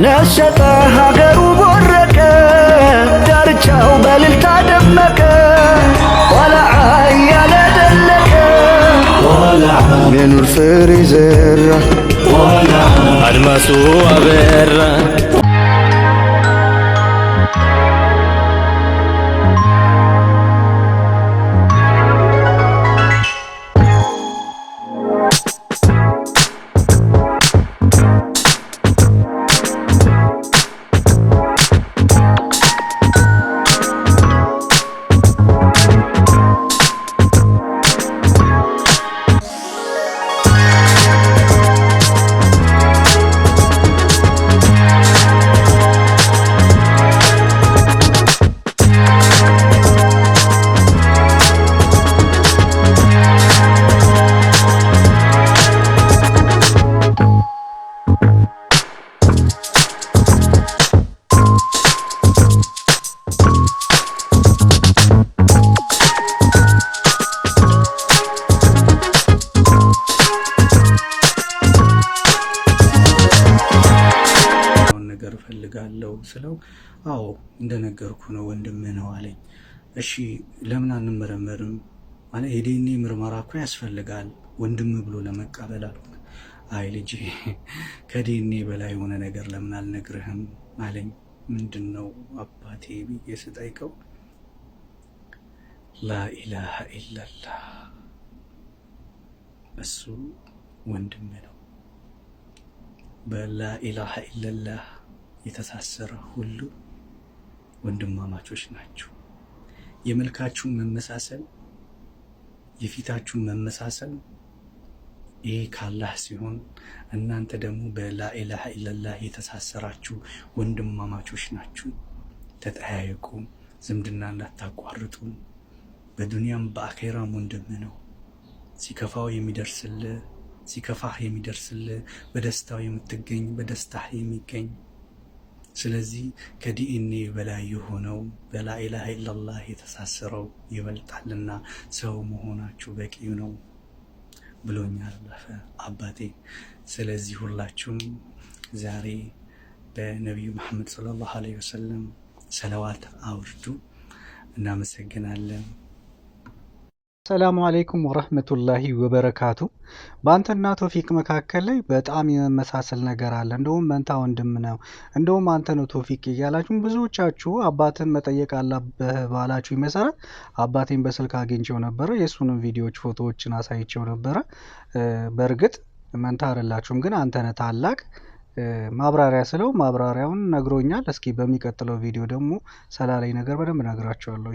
ነሸጠ ሀገሩ ቦረቀ ዳርቻው በእልልታ ደመቀ ቆልዓ እያለ ደለቀ የኑር ፍሬ ዘራ አድማሱ አበራ። ነገር እፈልጋለሁ ስለው፣ አዎ እንደነገርኩ ነው ወንድምህ ነው አለኝ። እሺ ለምን አንመረመርም? ማለት የዲኤንኤ ምርመራ እኮ ያስፈልጋል ወንድም ብሎ ለመቀበል አልኩት። አይ ልጄ፣ ከዲኤንኤ በላይ የሆነ ነገር ለምን አልነግርህም አለኝ። ምንድን ነው አባቴ ብዬ ስጠይቀው፣ ላኢላሃ ኢለላህ፣ እሱ ወንድም ነው። በላኢላሃ ኢለላህ የተሳሰረ ሁሉ ወንድማማቾች ናቸው። የመልካችሁ መመሳሰል፣ የፊታችሁ መመሳሰል ይሄ ካላህ ሲሆን እናንተ ደግሞ በላኢላሃ ኢለላህ የተሳሰራችሁ ወንድማማቾች ናችሁ። ተጠያየቁ፣ ዝምድና እንዳታቋርጡ። በዱንያም በአኼራም ወንድም ነው። ሲከፋው የሚደርስልህ፣ ሲከፋህ የሚደርስልህ፣ በደስታው የምትገኝ፣ በደስታህ የሚገኝ። ስለዚህ ከዲኤንኤ በላይ የሆነው በላኢላሃ ኢለላህ የተሳሰረው ይበልጣልና ሰው መሆናችሁ በቂ ነው ብሎኛል አባቴ። ስለዚህ ሁላችሁም ዛሬ በነቢዩ መሐመድ ሰለላሁ ዐለይሂ ወሰለም ሰለዋት አውርዱ። እናመሰግናለን። ሰላሙ አለይኩም ወረህመቱላሂ ወበረካቱ። በአንተና ቶፊቅ መካከል ላይ በጣም የመመሳሰል ነገር አለ። እንደውም መንታ ወንድም ነው፣ እንደውም አንተ ነው ቶፊቅ እያላችሁ ብዙዎቻችሁ አባትን መጠየቅ አለብህ ባላችሁ መሰረት አባቴን በስልክ አግኝቼው ነበረ። የእሱንም ቪዲዮዎች፣ ፎቶዎችን አሳይቼው ነበረ። በእርግጥ መንታ አይደላችሁም፣ ግን አንተ ነህ ታላቅ። ማብራሪያ ስለው ማብራሪያውን ነግሮኛል። እስኪ በሚቀጥለው ቪዲዮ ደግሞ ሰላለኝ ነገር በደንብ ነግራችኋለሁ።